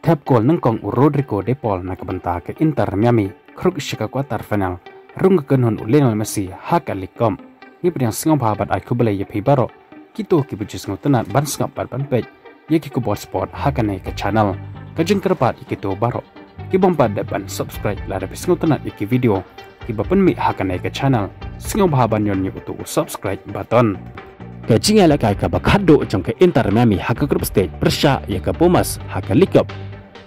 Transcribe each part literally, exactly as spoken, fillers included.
Hap kol nyngkong u Rodrigo De Paul na ka bynta ka Inter Miami, khruk sha ka quarter final, rung ka kynhun u Lionel Messi ha ka League Cup. Ngi pdiang sngewbha bad ai khublei ïa phi baroh kito kiba ju sngewtynnat ban sngap bad ban peit ïa ki khubor sport ha kane ka channel. Ka jingkyrpad ïa kito baroh ki bym pat dep ban subscribe lada phi sngewtynnat ïa ki video kiba pynmih ha kane ka channel, sngewbha ban ñion ïa uto u subscribe button. Ka jingïalehkai kaba khatduh jong ka Inter Miami ha ka group stage pyrshah ïa ka Pumas ha ka League Cup.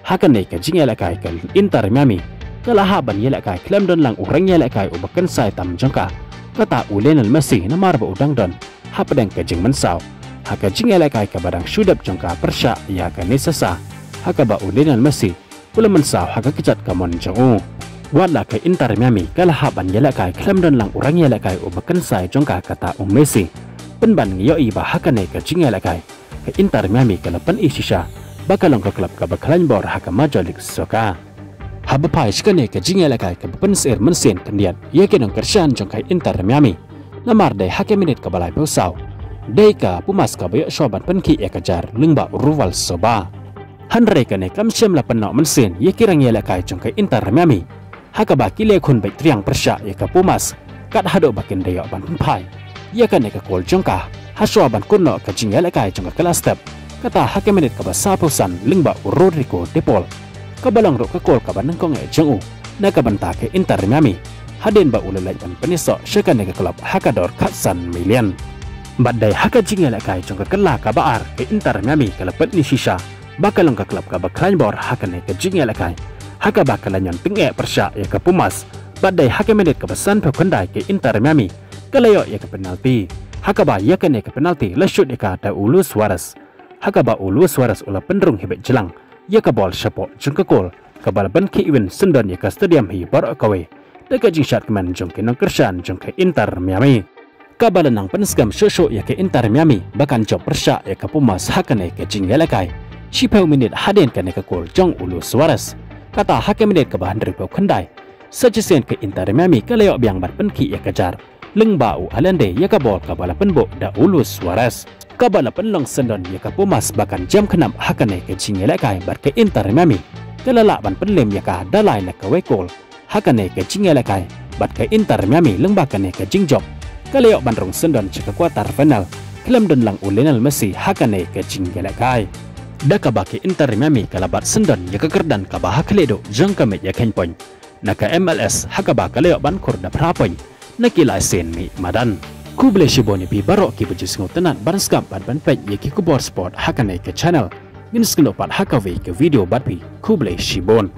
Ha kane ka jingïalehkai ka Inter Miami ka la hap ban ïalehkai khlem don lang u rangïalehkai uba kynsai tam jong ka, kata u Lionel Messi, namar ba u dang don hapdeng ka jingmynsaw ha ka jingïalehkai kaba dang shu dep jong ka pyrshah ïa ka Nicosia, ha kaba u Lionel Messi u la mynsaw ha ka kjat kamon jong u. Wat la ka Inter Miami ka la hap ban ïalehkai khlem don lang u rangïalehkai uba kynsai jong ka, kata u Messi, pynban ngi ïohi ba ha kane ka jingïalehkai ka Inter Miami ka la pyni shisha ba ka long ka klub kaba khlaiñ bor ha ka Major League Soccer. Haba phai sha kane ka jingïalehkai kaba pynsyier mynsiem khyndiat ïa ki nongkyrshan jong ka Inter Miami, namar dei ha ka minit kaba laiphew saw dei ka Pumas kaba ïoh shuwa ban pynkhih ïa ka jar lyngba u Rafael Ssobba. Hynrei kane kam shym la pynnoh mynsiem ïa ki rangïalehkai jong ka Inter Miami, ha kaba ki leh khun beit triang pyrshah ïa ka Pumas kat haduh ba kin da ïoh ban pynphai ïa kane ka kol jong ka ha shuwa ban kut noh ka jingïalehkai jong ka kylla step, kata ha ka minit kaba sawphew san lyngba u Rodrigo De Paul, kaba long ruh ka kol kaba nyngkong eh jong u na ka bynta ka Inter Miami hadien ba u la leit ban pynïasoh sha kane ka klub ha ka dor khatsan million. Bad dei ha ka jingïalehkai jong ka kylla kaba ar ka Inter Miami ka la pyni shisha ba ka long ka klub kaba khlaiñ bor ha kane ka jingïalehkai, ha kaba ka la ñion tyngeh pyrshah ïa ka Pumas. Bad dei ha ka minit kaba sanphew khyndai ka Inter Miami ka la ïoh ïa ka penalti, ha kaba ïa kane ka penalti la shoot ïa ka da u Luis Suarez, ha kaba u Luis Suarez u la pynrung hi beit jlang ïa ka bol shapoh jong ka kol, kaba la pynkhih win syndon ïa ka stadium hi baroh kawei da ka jingshad kmen jong ki nongkyrshan jong ka Inter Miami, kaba la nang pynskhem shuh shuh ïa ka Inter Miami ba kan jop pyrshah ïa ka Pumas ha kane ka jingïalehkai shiphew minit hadien kane ka kol jong u Luis Suarez. Kata ha ka minit kaba hynriewphew khyndai sa shisien ka Inter Miami ka la ïoh biang ban pynkhih ïa ka jar lyngba u Allende ïa ka bol kaba la pynbuh da u Luis Suarez, kaba la pynlong syndon ïa ka Pumas ba kan jem khnap ha kane ka jingïalehkai bad ka Inter Miami ka la lah ban pynlem ïa ka da lai na kawei kol ha kane ka jingïalehkai. Bad ka Inter Miami lyngba kane ka jingjop ka la ïoh ban rung syndon sha ka quarter final khlem don lang u Lionel Messi ha kane ka jingïalehkai, da kaba ka Inter Miami ka la bat syndon ïa ka kyrdan kaba ha khlieh duh jong ka met ïa kheiñ point na ka M L S, ha kaba ka la ïoh ban khur da phra point na ki lai sien mih madan. Khublei shibun ïa phi baroh kiba ju sngewtynnat ban sngap bad ban peit ïa ki khubor sport ha kane ka channel. Ngin sa ïakynduh pat ha kawei ka video bad phi. Khublei shibun.